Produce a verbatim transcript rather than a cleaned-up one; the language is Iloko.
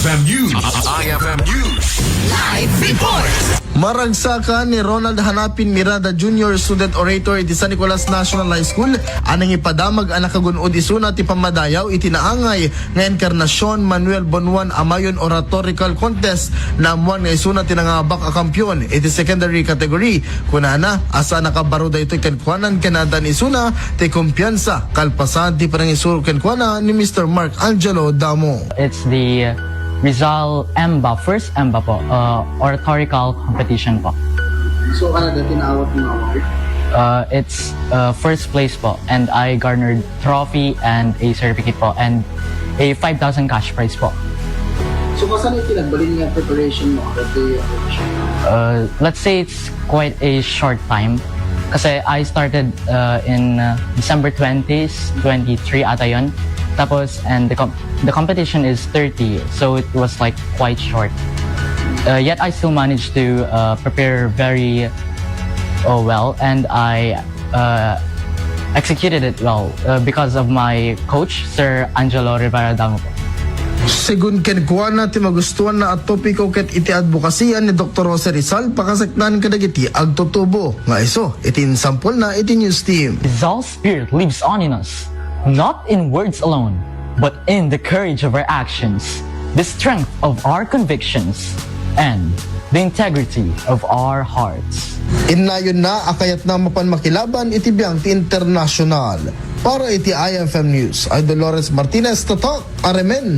F M News. I F M News. Live report. Maragsakan ni Ronald Hanapin Miranda Junior, student orator iti San Nicolas National High School, a nangipadamag a nakagun-od isuna ti pammadayaw iti naangay nga Encarnacion Manuel Bonuan Amayon Oratorical Contest. Naammuan nga isuna ti nangabak a kampiyon iti secondary category. Kunana, a saan a kabaro daytoy kenkuana ken addan isuna ti kumpiyansa kalpasan ti panangisuro kenkuana ni Mister Mark Angelo Damo. It's the Rizal EMBA, first EMBA po, uh, oratorical competition po. So, ano dati naawat ng award? Uh, it's uh, first place po, and I garnered trophy and a certificate po, and a five thousand cash prize po. So, kasan iti nagbalin nga preparation mo? Ano iti preparation? Uh, let's say it's quite a short time. Kasi I started uh, in uh, December twenty, twenty-three ata yun. Tapos, and the, comp- the competition is thirty, so it was like quite short. Uh, yet I still managed to uh, prepare very uh, well, and I uh, executed it well uh, because of my coach, Sir Angelo Rivera Damo po. Segun kenkuana, ti magustuanna a topiko ket iti adbokasian ni Doktor Jose Rizal, pakaseknan kadagiti agtutubo nga isu iti insampolna iti news team. Rizal's spirit lives on in us, not in words alone, but in the courage of our actions, the strength of our convictions, and the integrity of our hearts. Innayonna a kayatna mapan makilaban iti biang ti internasyonal. Para iti I F M News, I Dolores Martinez, Tatak Aremen.